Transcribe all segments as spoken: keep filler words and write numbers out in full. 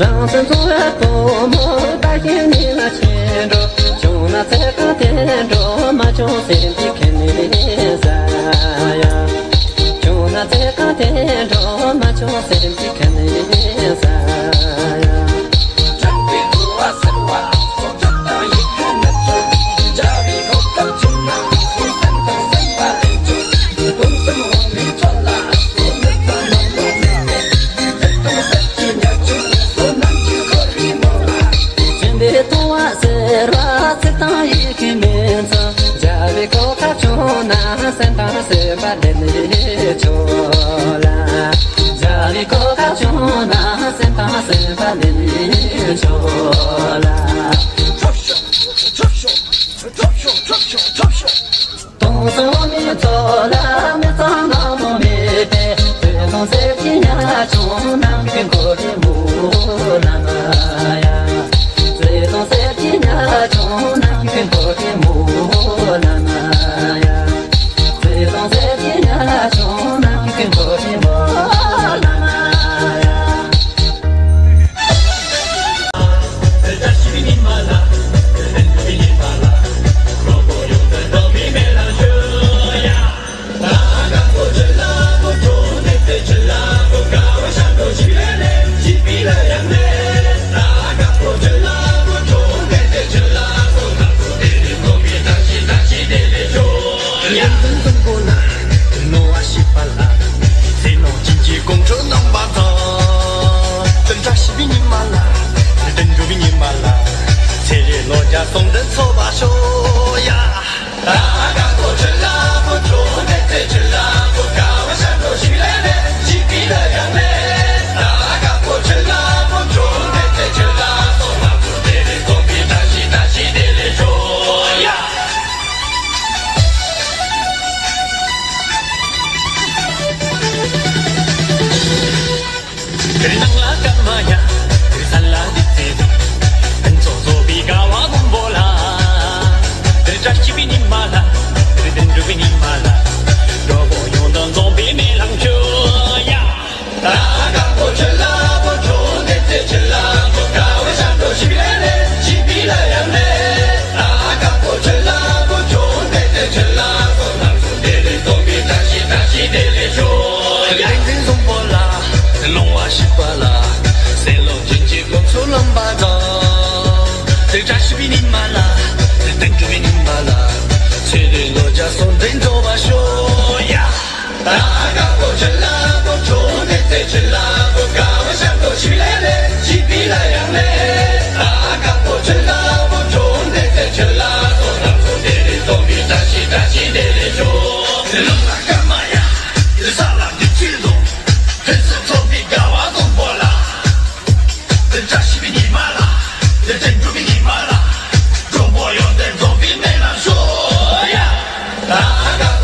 རང་སེམས་གཙོ་བའི་བུ་མོ་བདག་གཞན་མིན་ལ་ཆེ་འགྲོ། བྱུང་ན་ཚེ་གང་དེ་འགྲོ། མ་བྱུང་སེམས་ཀྱི་ཁེ་ནས་ཟ་ཡ། བྱུང་ན་ཚེ་གང་དེ་འགྲོ། མ་བྱུང་སེམས་ཀྱི་ཁེ་ནས་ཟ་ཡ། སེམས་པའི་ལྟུང་བ་སེལ་བ་ཚིག་དང་ཡི་གེ་མིན་ཙམ། བྱ་བའི་གོ་སྐབས་བྱུང་ན་སེམས་དང་སེམས་པ་ལེན་ནས་ཆོག་ལ། བྱ་བའི་གོ་སྐབས་བྱུང་ན་སེམས་དང་སེམས་པ་ལེན་ནས་ཆོག་ལ། སྟོང་སོང་མི་ཚོགས་ལ་མི་ཚང་ནང་དུ་མེད་པས། དུས་དང་ཟེར་གྱི་ཉ་ཆུང་ནམ་མཁའི་འཁོར་གྱི་མུ་ལ་མ་ཡ། དུས་དང་ཟེར་གྱི་ཉ་ཆུང་ནམ་མཁའི་འཁོར་གྱི་མུ་ལ་མ་ཡ། དུས་དང་ཟེར་གྱི་ཉ་ཆུང་ནམ་མཁའི་འཁོར་གྱི་མུ་ལ་མ་ཡ། ཡོན་ཏན་ཀུན་པོ་ལ་དོན་ནོ་བ་ཤེས་པ་ལ། ཚེ་ནོ་ཅིན་གྱི་ཀོང་ཁྲོ་རྣམ་པ་དང་། དོན་དག་ཤེས་པའི་ཉི་མ་ལ། དོན་འགྲུབ་པའི་ཉི་མ་ལ། ཚེ་རིང་ལོ་བརྒྱ་སོང་དོན་ཚོགས་པ་ཤོག་ཡ། འཛིན་ཐོབ་པ་ཤོག་ཡ། ད་དཀར་པོ་ཆུ་ལ་པོ་ཁྲོ་འདེ་ཚེ་ཆུ་ལ་པོ་ཀ་བ་ཤར་དོ་ཆུ་ལེ་ལེ་ཅི་པི་ལ་ཡང་ལེ། ད་དཀར་པོ་ཆུ་ལ་པོ་ཁྲོ་འདེ་ཚེ་ཆུ་ལ་པོ་རང་ཚོ་འདེ་ལེ་ཚོ་མི་ད་ཤི་ད་ཤི་འདེ་ལེ་ཆོ། ལུང་ལ་སྐར་མ་ཡ། ས་ལ་འདི་ཆུ་ལོ། ཕེ་སོ་ཚོ་མི་དགའ་བ་སྟོང་པོ་ལ། དེ་བཀྲ་ཤིས་པའི་ཉི་མ་ལ། དེ་དྲན་གྲུབ་པའི་ཉི་མ་ལ། གྲོགས་པོ་ཡོད་དེ་རྫོགས་པའི་མེ་ལ་ཤོག་ཡ། ད་ཀ་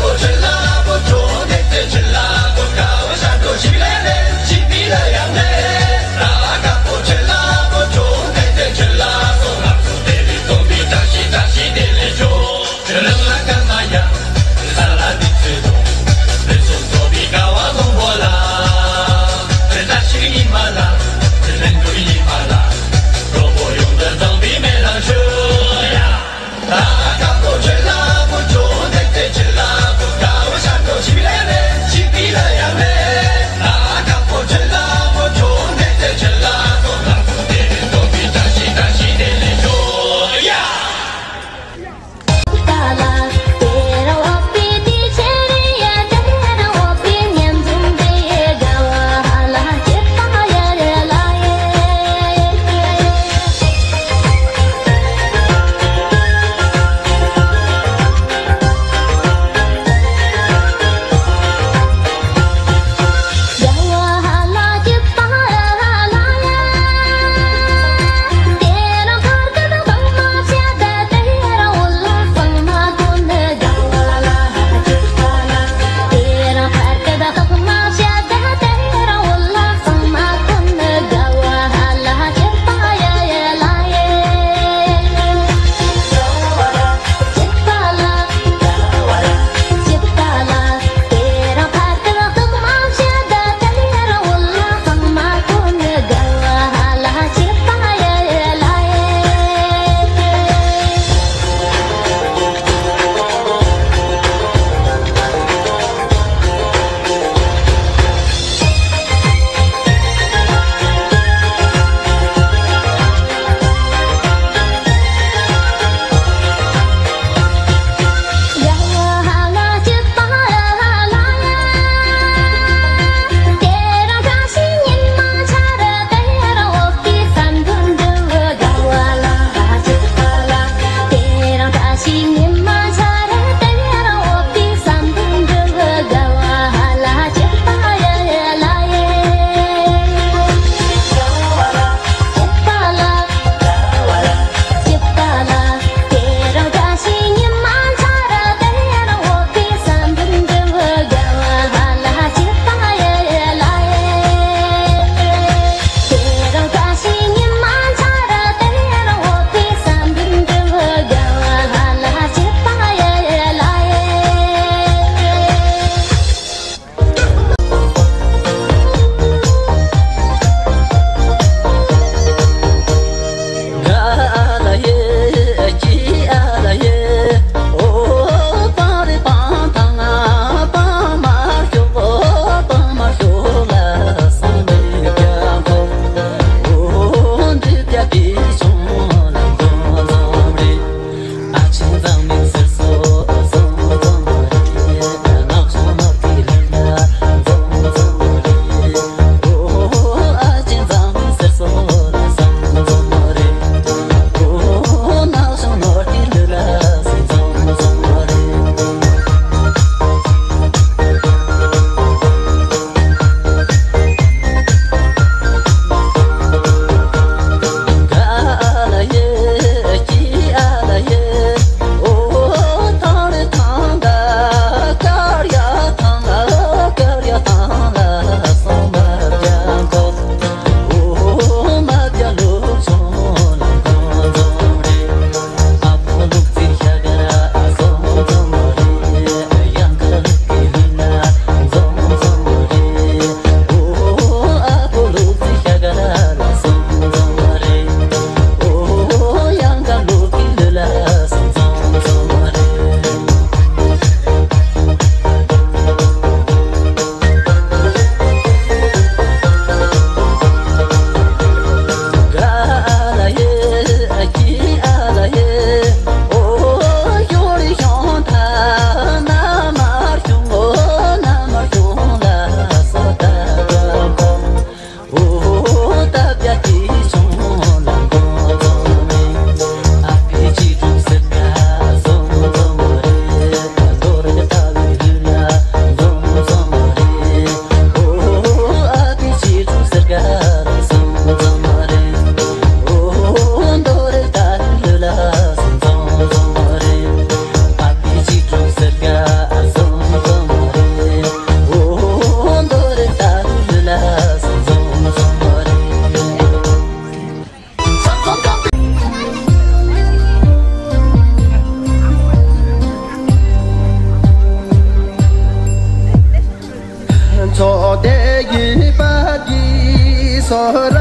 སོ་རབ་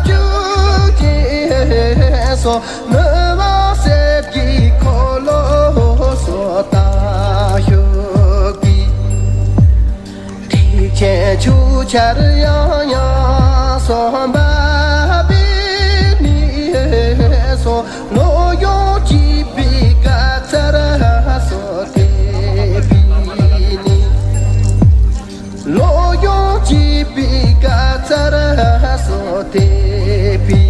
བྱུང་ཅེས་སོ། མི་དབང་གསེར་གྱི་འཁོར་ལོ་སོ་དང་ཤུགས་ཀྱིས། ཐེག་ཆེན་ཆོས་ཆར་ཡང་ཡང་གསོན་པ་པའི་གནས་སོ། བློ་ཡུལ་གཅིག་པའི་དགའ་ཚལ་སོ་ཐེག་པའི་གནས། བློ་ཡུལ་གཅིག་པའི་དགའ་ཚལ་སོ་ཐེག་པའི་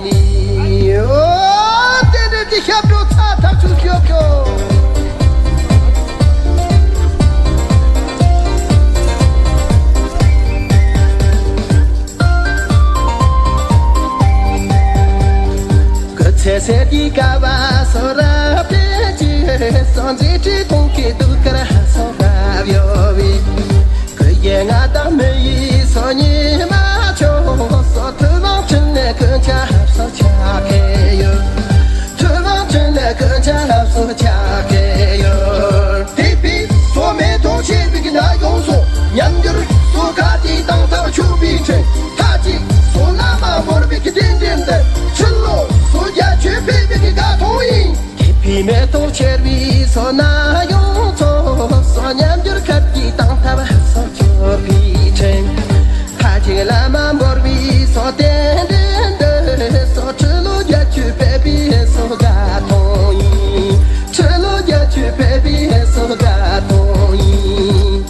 གནས། ཨོ། རྟེན་འབྲེལ་གྱི་ཞབས་བྲོ་ཚ་ཐག་ཆོད་ཤོག་ཤོག། སྐུ་ཚེ་ཟད་ཀྱི་དགའ་བ་སོ་རབ་བརྟན་གྱི་སོ། མཛེས་སྤྲས་གདུང་གི་གདུགས་དཀར་སོ་རབ་གཡོ་བའི། སྐུ་ཡི་མངའ་བདག་མི་ཡི་སོ་ཉི་མ་མཆོག་སོ། ཐུབ་དབང་འཕྲིན་ལས་ཀུན་ཁྱབ་སོ་ཕྱག་འཚལ་ཡོད། ཐུབ་དབང་འཕྲིན་ལས་ཀུན་ཁྱབ་སོ་ཕྱག་འཚལ་ཡོད། དེ་བས་སོ་མེ་ཏོག་ཆེ་བའི་གི་ན་ཡོངས་སོ། ཉམས་འགྱུར་སོ་ག་དེ་དང་ཐག་ཆོད་པའི་ཕྲིན། མཐའ་གཅིག་སོ་བླ་མ་མགོན་པོའི་གི་རྟེན་འབྲེལ་འདི། ཕྱི་ལོ་སོ་རྒྱ་ཆོས་འཕེལ་བའི་གི་དགའ་སྟོན་ཡིན། དེ་བས་མེ་ཏོག་ཆེ་བའི་སོ་ན་ཡོངས་སོ། སོ་ཉམས་འགྱུར་ཁབ་ཀྱི་དང་ཐག་སོ་ཆོད་པའི་ཕྲིན། མཐའ་གཅིག་བླ་མ་མགོན་པོའི་སོ་རྟེན་འབྲེལ་འདི་སོ། ཕྱི་ལོ་རྒྱ་ཆོས་འཕེལ་བའི་སོ་དགའ་སྟོན་ཡིན། ཕྱི་ལོ་རྒྱ་ཆོས་འཕེལ་བའི་སོ་དགའ་སྟོན་ཡིན།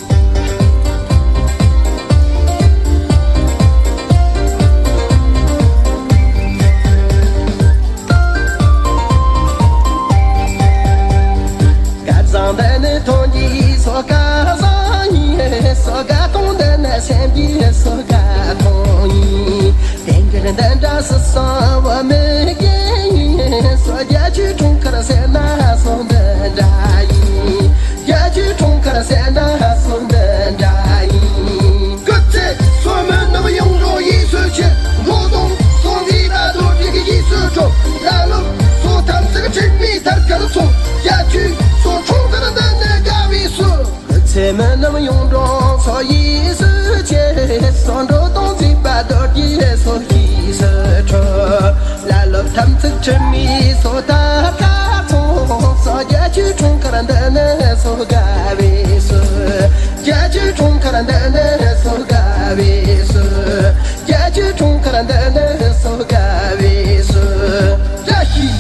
སྐལ་བཟང་འདི་ནི་དོན་གྱི་སོ་སྐལ་བཟང་ཡིན། སོ་དགའ་སྟོན་འདི་ནི་སེམས་ཀྱི་སོ་དགའ་སྟོན་ཡིན། དེང་འདིར་འདི་འདྲ་སུ་སོང་བ་མི་རྒན་ཡིན། སོ་རྒྱ་ཆོས་འཁྲུངས་སྐར་ཟེར་ན་སོ་འདི་འདྲ་ཡིན། རྒྱ་ཆོས་འཁྲུངས་སྐར་ཟེར་ན་སོ་འདི་འདྲ་ཡིན། སྐུ་ཚེ་སོ་མི་རྣམས་ཡོངས་རྫོགས་ཡིད་སུ་ཆེ། འགྲོ་དོན་སོ་འདི་ད་རྡོ་རྗེ་གི་ཡིད་སུ་འཕྲོ། ལ་ལུགས་སོ་ཐམས་ཅད་ཁྲིད་མི་ཐར་ཀར་སོང་། རྒྱ་ཆོས་སོ་འཁྲུངས་སྐར་འདི་ནི་དགའ་བའི་སོ། སྐུ་ཚེ་མི་རྣམས་ཡོངས་རྫོགས་སོ་ཡིད་སུ་ཆེ། སོ་འགྲོ་དོན་མཛད་པ་རྡོ་རྗེ་སོ་ཡིད་སུ་འཕྲོ། བླ་སློབ་ཐམས་ཅད་ཁྲིད་མི་སོ་ཐར་ཀར་སོང་། སོ་རྒྱ་ཆོས་འཁྲུངས་སྐར་འདི་ནི་སོ་དགའ་བའི་སོ། རྒྱ་ཆོས་འཁྲུངས་སྐར་འདི་ནི་སོ་དགའ་བའི་སོ། རྒྱ་ཆོས་འཁྲུངས་སྐར་འདི་ནི་སོ་དགའ་བའི་སོ། བཀྲ་ཤིས།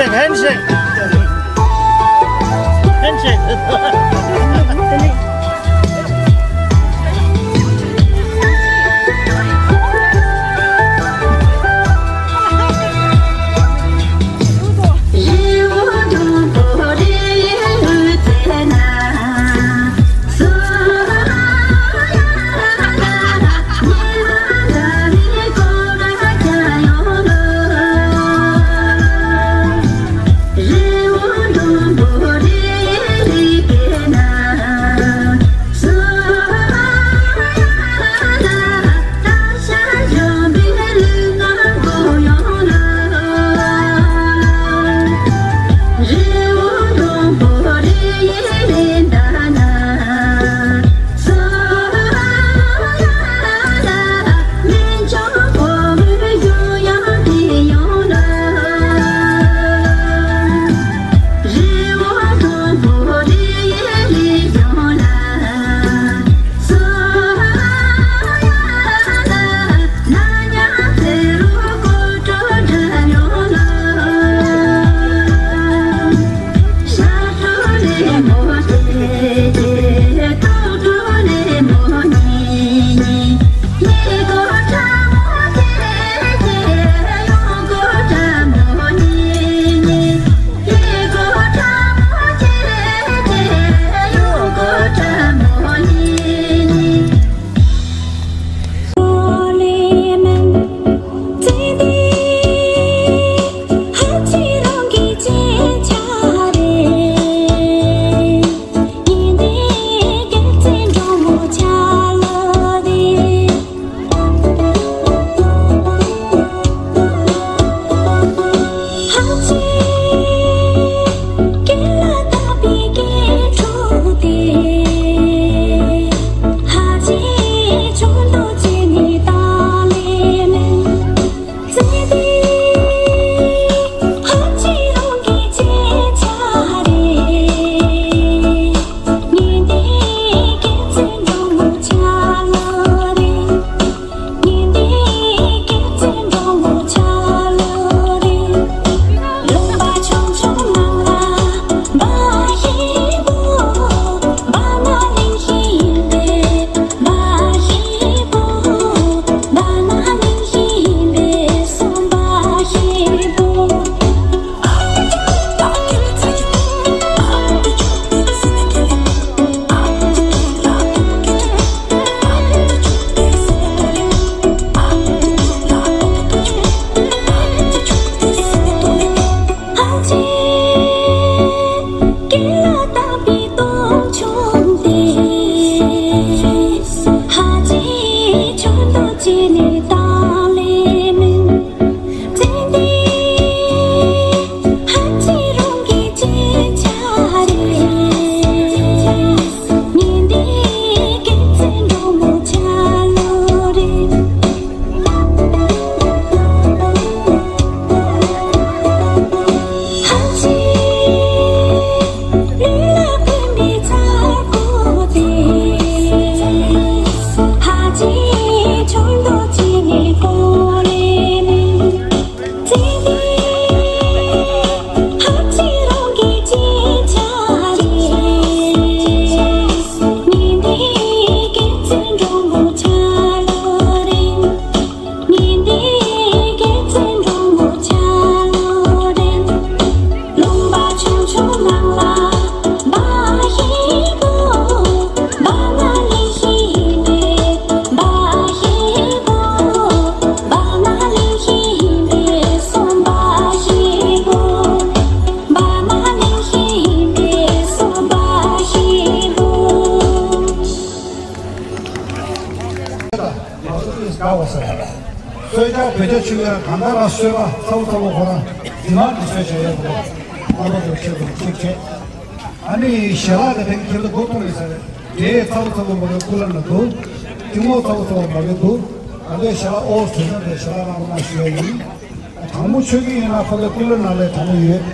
Handshake. Handshake. གསོལ་ཇ་བོད་ཇ་ཆུ་ཡང་གང་ལྟར་ལ་གསོལ་བ་ཚ་བོ་ཚ་བོ་ཁོ་རང་འཛིན་མ་གི་གསོལ་བྱ་ཡོད་པ་རྣམ་པ་ཚོ་ཆེད་དུ་གཅིག་བྱས། ཨ་ནི་ཞལ་ལག་དེ་ཐེངས་ཁྱེད་ཚོ་མགོ་གཏོང་ཡོད་ས་རེད། དེ་ཚ་བོ་ཚ་བོ་མ་གི་ཀུ་ལ་ན་འདུག་གཅུང་མོ་ཚ་བོ་ཚ་བོ་མ་གི་འདུག་ཨ་ནི་ཞལ་ལག་ཨོ་བཟོས་ན་དེ་ཞལ་ལག་རང་རང་ཞུ་ཡ་ཡིན། དང་པོ་ཆོས་སྐྱིད་ཡིན་ན་ཁོ་ཚོ་ཀུན་སློང་ནང་ལས་དྲང་མོ་ཡོད།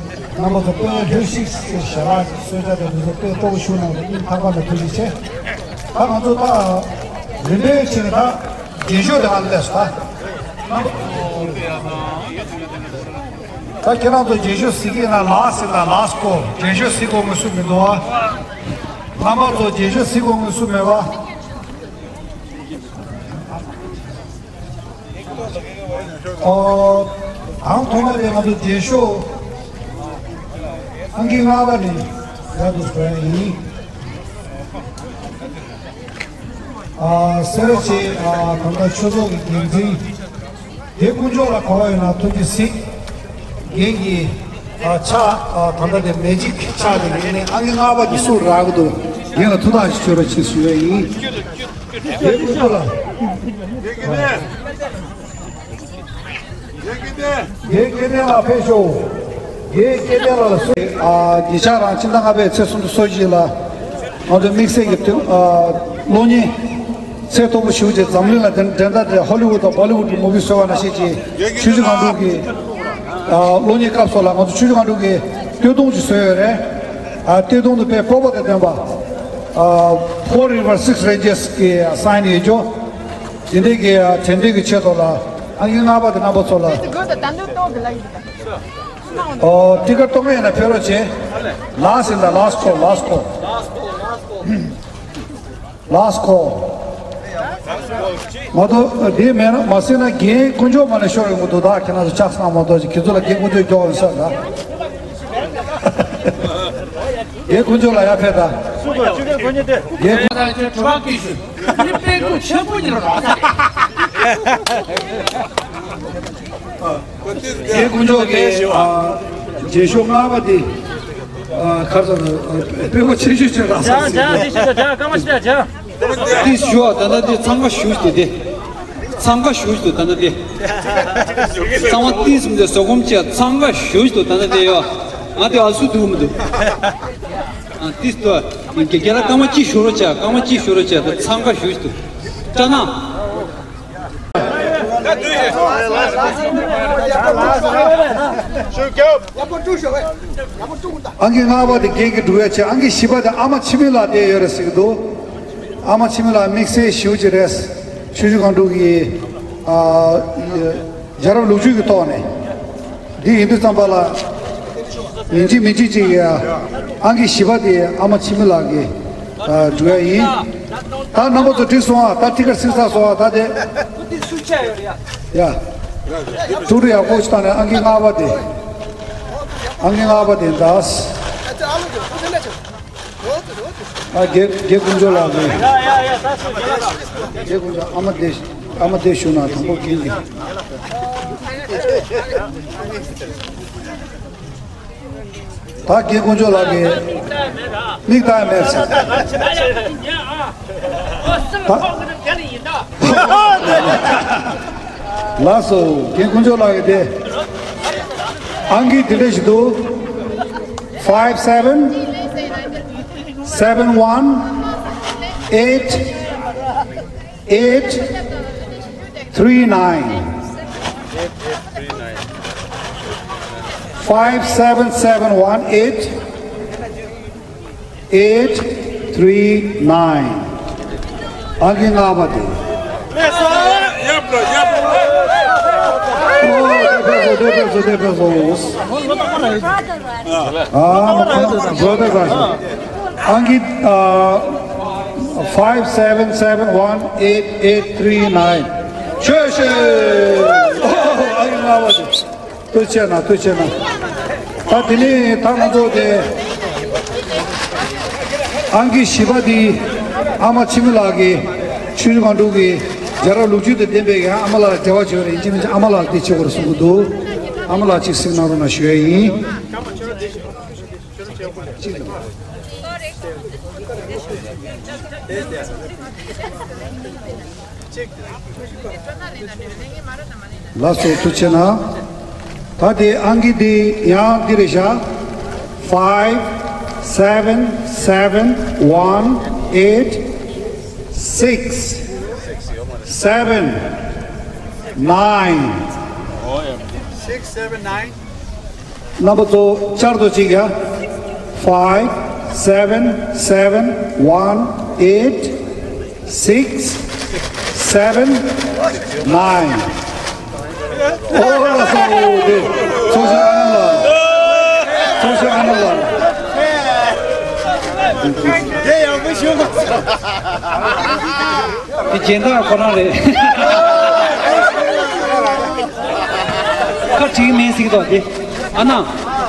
རྣམ་པ་ཚོ་དཔེ་ལྷུར་བཞེས་ཞལ་ལག་གསོལ་ཇ་དང་འདི་ཚོ་དཔེ་སྤྲོ་པོ་ཞུ་གནང་བ་སྙིང་ཐག་པ་ནས་ཐུགས་རྗེ་ཆེ། ད་ང་ཚོ་ད་རིམ་པས་ཕྱིན་ནས་ད་རྗེས་ཤོག་དེ་ང་སླེབས་སོང་ད། རྣམ་པ། ད་ཁྱེད་རང་ཚོ་རྗེས་ཤུལ་གཟིགས་ཀྱི་ན་ལགས་ཟེར་དང་ལགས་སོ། རྗེས་ཤུལ་གཟིགས་དགོས་ངེས་སུ་མི་འདུག་བ། རྣམ་པ་ཚོ་རྗེས་ཤུལ་གཟིགས་དགོས་ངེས་སུ་མེད་པ། ཨོ། དང་ཐོག་མ་དེ་ང་ཚོ་རྗེས་ཤུལ་ཨང་ཀི་ལྔ་པ་ནས་ཡར་དུ་འགྲོ་ཡ་ཡིན། ཨ། སེ་ར་བྱེས། ཨ། གང་ལྟར་ཆོས་ཚོགས་ཀྱི་འགན་འཛིན། དེ་དཀོན་མཆོག་ལ་ག་བ་ཡོད་ན་ཐུགས་རྗེ་གཟིགས། རྒན་གྱི། ཨ། ཕྱག་ཨ། ད་ལྟ་དེ་མེ་ཇིག་ཕྱག་དེ་ཡིན་ནའི་ཨང་ཀི་ལྔ་པ་དེ་སུ་རག་གི་འདུག་རྒན་ལ་ཐུགས་ཐག་ཞིག་ཆོད་རོགས་ཞེས་ཞུ་ཡ་ཡིན། དེ་དཀོན་མཆོག་ལ། རྒན་སྐལ་ལྡན་ལགས་ཕེབས་ཤོག་རྒན་སྐལ་ལྡན་ལགས་སུ། ཨ། ཉེ་ཆར་རང་ཕྱི་ཟླ་ལྔ་པའི་ཚེས་སུམ་ཅུ་སོ་གཅིག་ལ་ང་ཚོའི་དམིགས་བསལ་གྱི་དུས། ཨ། གློག་བརྙན་ཚད་མཐོ་པོ་ཞེ་པོ་ཅིག་འཛམ་གླིང་ལ་འགྲན་འགྲན་ཟླ་དེ་ཧོ་ལི་ཝུད་དང་བྷོ་ལི་ཝུད་ཀྱི་མུ་བི་བཟོས་པ་ནང་བཞིན་གྱི་ཆུ་བཞི་སྒང་དྲུག་གི། ཨ། གློག་བརྙན་སྐབས་སོགས་ལ་ང་ཚོ་ཆུ་བཞི་སྒང་དྲུག་གི་སྟོད་ཐུང་ཅིག་བཟོས་ཡོད་རེད། ཨ། སྟོད་ཐུང་དུ་དཔེ་སྤོབས་པ་དང་ལྡན་པ། ཨ། Four River Six Ranges གི་སའིན་ཡོད་ཅོ། དེ་འདྲའི་གི། ཨ། དྲན་རྟེན་གྱི་ཆེད་དུ་ལ་ཨང་ཀི་ལྔ་པ་དེ་རྣམ་པ་ཚོ་ལ། ཨོ། ཊི་ཀེཊ་གཏོང་མཁན་ཡིན་ན་ཕེབས་རོགས་བྱེད། ལགས་ཟེར་ད་ལགས་སོ། ལགས་སོ། ལགས་སོ། མ་གཏོགས་འདི་མེད་ན་མ་ཟེར་ན་རྒན་དཀོན་མཆོག་མ་ནས་ཤོར་ཡོང་གི་འདུག་ད་ཁྱེད་རང་ཚོ་ལྕགས་སྣང་མ་གཏོགས་ཁྱེད་ཚོ་ལ་རྒན་དཀོན་མཆོག་མགྱོགས་ཡོང་ས་ད། རྒན་དཀོན་མཆོག་ལ་ཡར་ཕེབས་ད། སུ་ག་ཆུ་ཚོད་དགོས་ཉེ་དེ། རྒན། ད་ཁྱེད་གྲོགས་པོ་སྐྱིད་ཤོད། ཁྱེད་པད་སྐུ་ཆེན་པོ་ཉིད་རོགས། རྒན་དཀོན་མཆོག་གི། ཨ། རྗེས་ཤུལ་ལྔ་པ་དེ། ཨ། ག་རེ་ཟེར་ན། ཨ། དཔེ་མ་ཆེ་ཤོས་ཆེ་ར་ས། ཇ་ཇ་དེ་ཤི་ད་ཇ་སྐར་མ་ཤི་ད་ཇ། ཏིས་ཞུ་བ་ད་ལྟ་དེ་འཚང་ཁ་ཞུ་ཞུ་དེ། འཚང་ཁ་ཞུ་ཞུ་ད་ལྟ་དེ། གཙང་མ་ཏིས་མི་དེ་བཟོ་སྒོམ་བྱས་འཚང་ཁ་ཞུ་ཞུ་ད་ལྟ་དེ་ཡོ། ང་དེ་ཨ་སུ་དུ་མི་འདུག་ཨ། ཏིས་དོ། རྒྱ་ར་སྐར་མ་གཅིག་ཞུ་རོགས་བྱ། སྐར་མ་གཅིག་ཞུ་རོགས་བྱ། ད་འཚང་ཁ་ཞུ་ཞུ་དུ། ཅ་ན། ཨང་ཀི་ལྔ་པ་དེ་རྒན་གྱིས་སྒྲུབ་ཡ་བྱས། ཨང་ཀི་བཞི་པ་དེ་ཨ་མ་འཆི་མེད་ལགས་བསྡད་ཡོད་རེད་ཟེར་གྱི་འདུག་ཨ་མ་འཆི་མེད་ལགས་དམིགས་བསལ་ཞེ་པོ་ཅིག་རེད། ཆུ་བཞི་སྒང་དྲུག་གི། ཨ། རྒྱལ་རབས་ལོ་རྒྱུས་ཀྱི་ཐོག་ནས། འདི་ཡིན་དུས་ཙམ་པ་ལ། ཡིན་གཅིག་མིན་གཅིག་ཅིག་ཡ། ཨང་ཀི་བཞི་པ་དེ་ཨ་མ་འཆི་མེད་ལགས་ཀྱིས། ཨ། སྒྲུབ་ཡ་ཡིན། ད་རྣམ་པ་ཚོ་འགྲིག་སོང་ཨ། ད་ཊི་ཀེཊ་གཟིགས་ཚར་སོང་ཨ། ད་དེ། ཡ། ཐུགས་རེ་ཡག་པོ་ཞིག་བཏང་ནས་ཨང་ཀི་ལྔ་པ་དེ། ཨང་ཀི་ལྔ་པ་དེ་འདྲ། ཨ། རྒན། རྒན་དཀོན་མཆོག་ལགས་ཀྱིས། རྒན་དཀོན་མཆོག་ཨ་མ་བསྡད། ཨ་མ་བསྡད་བཞུགས་ན་དང་པོ་རྒན་གྱིས། ད་རྒན་དཀོན་མཆོག་ལགས་ཀྱིས་མིག་བལྟ་ཡ་མེད་ཟེར། ད། ལགས་སོ། རྒན་དཀོན་མཆོག་ལགས་ཀྱིས་དེ། ཨང་ཀི་དེ་འདྲ་ཞིག་འདུག Five seven seven one eight eight three nine. Five seven seven one eight eight three nine. ཨང་ཀི་ལྔ་པ་དེ། ཨོ། དེ་ཕེབས་སོང་། དེ་ཕེབས་སོང་། དེ་ཕེབས་སོང་། ཨ། བཟོ་ལྟ་ག་ཤོག་ཨང་ཀི། ཨ། five seven seven one eight eight three nine. ཆོས་ཤེས། ཨང་ཀི་ལྔ་པ་དེ། ཐུགས་རྗེ་གནང་། ཐུགས་རྗེ་གནང་། ད་དེ་ནས་ད་ང་ཚོ་དེ་ཨང་ཀི་བཞི་པ་དེ་ཨ་མ་འཆི་མེད་ལགས་ཀྱིས་ཆུ་བཞི་སྒང་དྲུག་གི་རྒྱལ་རབས་ལོ་རྒྱུས་དང་ལྡན་པའི་ཡང་ཨ་མ་ལགས་འབྲེལ་བ་བྱས་པ་རེད། ཡིན་གཅིག་མིན་གཅིག་ཨ་མ་ལགས་དེ་བྱེད་དགོས་རེད་གསུང་གི་འདུག་ཨ་མ་ལགས་གཅིག་གཟིགས་གནང་རོགས་གནང་ཞུ་ཡ་ཡིན། ལགས་སོ། ཐུགས་རྗེ་གནང་། ད་དེ་ཨང་ཀི་འདི་ཡང་འདི་རེད་ཤག Five seven seven one eight six seven nine. Six seven nine. རྣམ་པ་ཚོ་བསྐྱར་དུ་གཅིག་ཡ། Five seven seven one eight six seven nine. ཨོ་ལགས་སོ། དེ་ཚོགས་གཞོན་ཨ་ནེ་ དེ་སྦྱིན་བདག་ཁོ་རང་རེད། ཁ་བྲིས་མིན་ཟིག་དོ་དེ། ཨ་ན།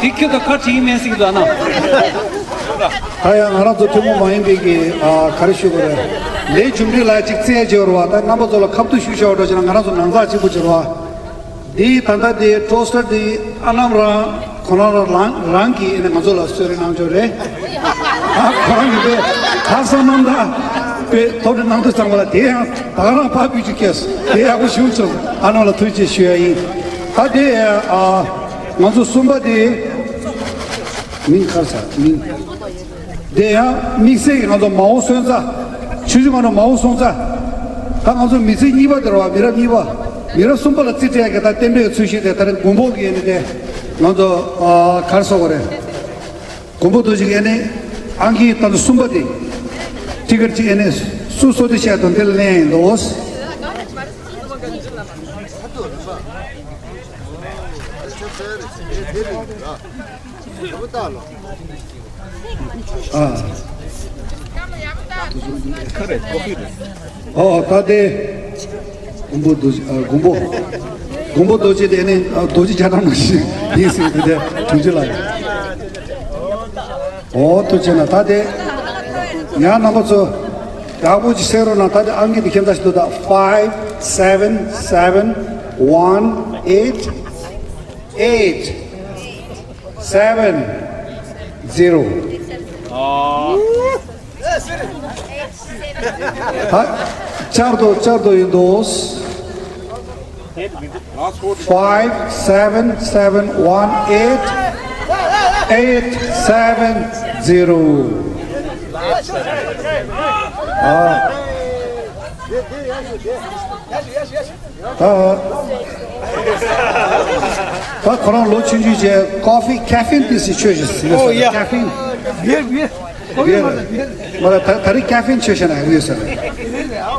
དེ་ཁྱོད་ད་ཁ་བྲིས་མིན་ཟིག་དོ་ཨ་ན། ད་ཡང་ང་རང་ཚོ་ཐུན་མོང་མ་ཡིན་པའི་གི་ཨ་ག་རེ་ཞུ་དགོས་རེད། ལས་རྒྱུ་འབྲས་ལ་ཅིག་རྩིས་བྱེད་རོགས། ད་རྣམ་པ་ཚོ་ལ་ཁ་བསྡུ་ཞུ་བྱ་བ་འགྲོ་བྱས་ན་ང་རང་ཚོ་ནང་ཚགས་གཅིག་པུ་བྱེད་རོགས། འདི་ད་ལྟ་འདི་ཊོ་སི་ཊར་འདི་ཨ་ནམ་རང་ཁོ་རང་རང་རང་གིས་ཨེ་ནས་ང་ཚོ་ལ་གསོལ་རས་གནང་ཆོག་རེད། ཨ་ཁོ་རང་གིས་དེ་ཁ་སང་གནང་ད་དཔེ་ཐོབ་རེ་གནང་དུས་ཙམ་པ་ལ་དེ་ཡང་ད་ག་རང་ཕར་ཕུལ་ཅིག་ཁེས་དེ་ཡག་པོ་ཞུ་ཆོག་ཨ་ནམ་ལ་ཐུགས་རྗེ་ཆེ་ཞུ་ཡ་ཡིན། ད་དེ་ཨ་ང་ཚོ་གསུམ་པ་དེ་མིང་ག་རེ་ཟེར་མིང་། དེ་ཡང་དམིགས་བསལ་གྱི་ང་ཚོ་མའོ་སོན་རྩ། ཆུ་ཆུ་ང་ཚོ་མའོ་སོན་རྩ། ད་ང་ཚོ་མི་ཚེ་གཉིས་པ་དེ་རེད་བ། མི་རབས་གཉིས་པ། མི་རབས་གསུམ་པ་ལ་རྩིས་སྤྲད་ཀྱི་ད་རྟེན་འབྲེལ་ཚུལ་བཞིན་དེ་ད་རེས་མགོན་པོ་གི་ཨེ་ནི་དེ་ང་ཚོ་ཨ་ག་རེ་ཟེར་དགོས་རེད། མགོན་པོ་རྡོ་རྗེ་གི་ཨེ་ནི་ཨང་ཀི་ད་ཚོ་གསུམ་པ་དེ་ཊི་ཀེ་ཊི་གཅིག་ཨེ་ནི་སུ་གསོལ་འདེབས་བྱས་དང་དེ་ལ་ལེན་ཡིན་འདུག་ཨ། ཨོ་ད་དེ། མགོན་པོ་རྡོ་རྗེ་ཨ་མགོན་པོ། མགོན་པོ་རྡོ་རྗེ་དེ་ནི་ཨ་རྡོ་རྗེ་རྒྱ་གྲམ་ནང་བཞིན་ཡིན་ཟེར་དེ་དེ་དྲུང་ཆེ་ལགས། ཨོ་ཐུགས་རྗེ་ཆེ་གནང་། ད་དེ། ཡང་རྣམ་པ་ཚོ་ཡག་པོ་ཅིག་གསན་རོགས་གནང་། ད་དེ་ཨང་ཀི་དེ་ཁྱད་མཚར་ཞིག་འདུག་ད་five seven seven one eight eight seven zero. ད་བསྐྱར་དུ་བསྐྱར་དུ་ཡིན་འདུག five seven seven one eight eight seven zero. ཨ། ད་ད་ཁོ་རང་ལོ་ཆུང་ཆུང་བྱས་ཀོ་ཧྥི་ཀེ་ཕིན་ཏོག་ཙམ་མཆོད་བཞིན་ཟིན་ཡོད་ཟེར། ཀེ་ཕིན། བིར་བིར། མ་ད་ད་རེས་ཀེ་ཕིན་མཆོད་བཞིན་ཡོད་ཟེར།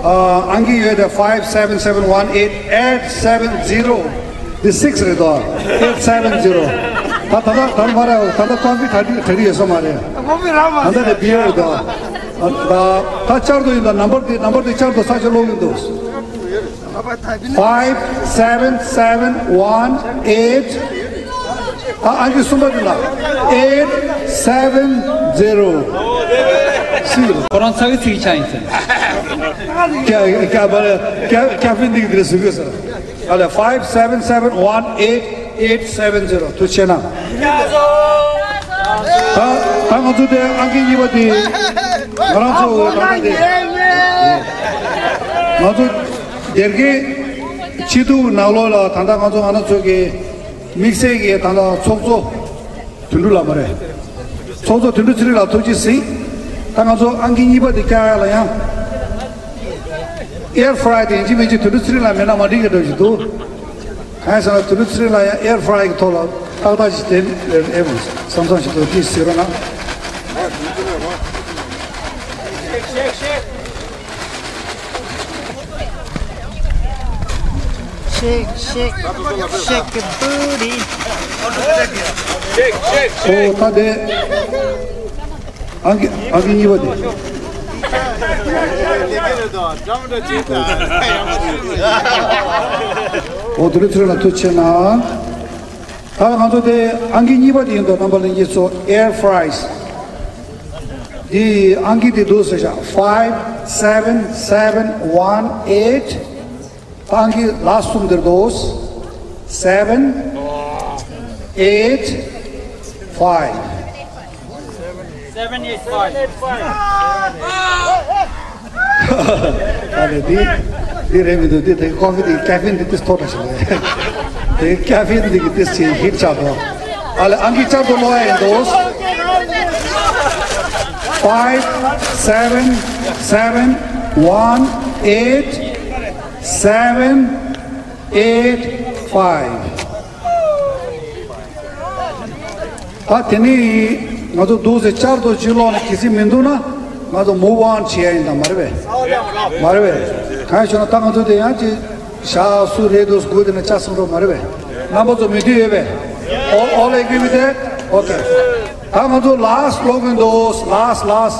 ཨ་ཨང་ཀི་ཡོད་དེ་five seven seven one eight eight seven zero. འདི་six རེད་དོ། eight seven zero། ད་ད་ད་ད་མ་རེད། ད་ད་ཀོ་ཧྥི་ད་དྲི་ད་དྲི་ཡོད་ས་མ་རེད། ཀོ་ཧྥི་རག་མ་ད་ད་དེ་བིར་རེད་དོ། ད་ད་བསྐྱར་དུ་ཡིན་ད། ནམ་བར་དེ་ནམ་བར་དེ་བསྐྱར་དུ་ས་ཆ་ཀློག་གི་འདུག five seven seven one eight། ཨ་ཨང་ཀི་གསུམ་པ་དེ་ལ་eight seven zero། ཁོ་རང་ཚ་གི་ཚིག་ཆ་ཡིན་ཟེར། ཀྱ་ཀྱ་བ་ཀྱ་ཀྱ་ཕིན་འདི་གི་དེ་ཟུག་གི་ཟེར། ཨ་ལས་five seven seven one eight eight seven zero། ཐུགས་རྗེ་ཆེ་གནང་། ད་ད་ང་ཚོ་དེ་ཨང་ཀི་གཉིས་པ་དེ་ང་རང་ཚོ་འོས་ད་ལྟ་དེ་ང་ཚོ་སྡེར་ཁའི་སྤྱི་འཐུས་ནང་ལོགས་ལ་ད་ལྟ་ང་ཚོ་ང་རང་ཚོ་གི་དམིགས་བསལ་གྱི་ད་ལྟ་ཚོགས་གཙོ་དོན་གྲུབ་ལགས་མ་རེད། ཚོགས་གཙོ་དོན་གྲུབ་ཚེ་རིང་ལགས་ཐུགས་རྗེ་གཟིགས། ད་ང་ཚོ་ཨང་ཀི་གཉིས་པ་དེ་བསྐྱར་ཡག་ལ་ཡང་Air Fry དེ་ཡིན་གཅིག་མིན་གཅིག་དོན་གྲུབ་ཚེ་རིང་ལགས་མེད་ན་མ་འགྲིག་གི་འདྲ་ཞིག་འདུག་གང་ཡིན་ཟེར་ན་དོན་གྲུབ་ཚེ་རིང་ལགས་ཡང་Air Fry གི་ཐོག་ལ་ཏག་ཏག་ཅིག་དེ་ཨེ་བསམ་བསམ་ཞིག་འདུག་དེ་གཟིགས་རོགས་གནང་། Shake, shake, shake your booty. ཨོ་ད་དེ་ཨང་ཀི་ཨང་ཀི་གཉིས་པ་དེ། ཨོ་དོན་གྲུབ་ཚེ་རིང་ལགས་ཐུགས་རྗེ་ཆེ་གནང་། ད་ང་ཚོ་དེ་ཨང་ཀི་གཉིས་པ་དེ་ཡིན་འདུག་རྣམ་པ་ལྷན་རྒྱས་ཚོ། Air Fries། དེ་ཨང་ཀི་དེ་འདུག་ཟེར་ཤག five seven seven one eight། ཨང་ཀི་ལ་གསུམ་དེར་འདུག seven eight five། Seven eight five། ཨ་ལས་འདི་འདི་རེད་མི་འདུག་འདི་དེ་ཀོ་ཧྥི་འདི་ཀེ་ཕིན་འདི་ཏིས་མཐོ་དྲགས་ཤིག་རེད། དེ་ཀེ་ཕིན་འདི་གི་ཏིས་ཆེ་ཧིཊ་ཆགས་འདུག་ཨ་ལས་ཨང་ཀི་བསྐྱར་དུ་ཀློག་ཡ་ཡིན་འདུག five seven seven one eight seven eight five། ད་དེ་ནས་ང་ཚོ་འདུག་ཟེར་བསྐྱར་དུ་ཕྱིར་ལོག་ནས་གལ་སྲིད་མི་འདུག་ན་ང་ཚོ་move on བྱེད་ཡ་ཡིན་ད། མ་རེད་པས། མ་རེད་པས། གང་ཡིན་ཞུ་ན་ད་ང་ཚོ་དེ་ཡང་ཅིག་ཞག་སུ་རེད་འདུག་སྒུག་དེ་ནས་ལྕགས་སྲང་འགྲོ་མ་རེད་པས། རྣམ་པ་ཚོ་མོས་མཐུན་ཡོད་པས། All, all agree with that? Okay. ད་ང་ཚོ་last ཀློག་གི་འདུག last, last.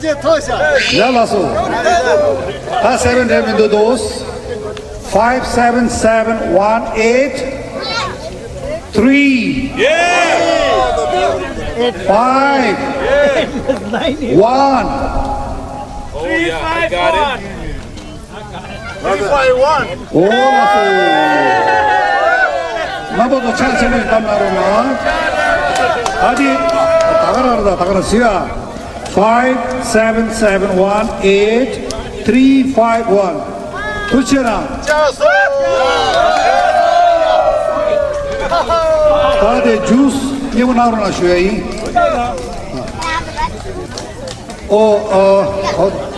རྗེས་ཐོན་ཤག་ཡ་ལགས་སོ། ད་སེ་བེན་རེད་མི་འདུག་དོ། Five seven seven one eight three five one. Oh, yeah, I got it. Three five one. ཨོ་ལགས་སོ། རྣམ་པ་ཚོ་ཕྱག་ཆེན་པོས་བསྡམས་གནང་རོགས་གནང་། ཨ་ནི་ད་ག་རང་རེད། ད་ག་རང་ཟེར་ཡ། Five seven seven one eight three five one. ཐུགས་རྗེ་གནང་། ད་དེ་ཇུས་མཉེས་པོ་གནང་རོགས་གནང་ཞུ་ཡ་ཡིན། ཨོ་ཨོ་ཨོ།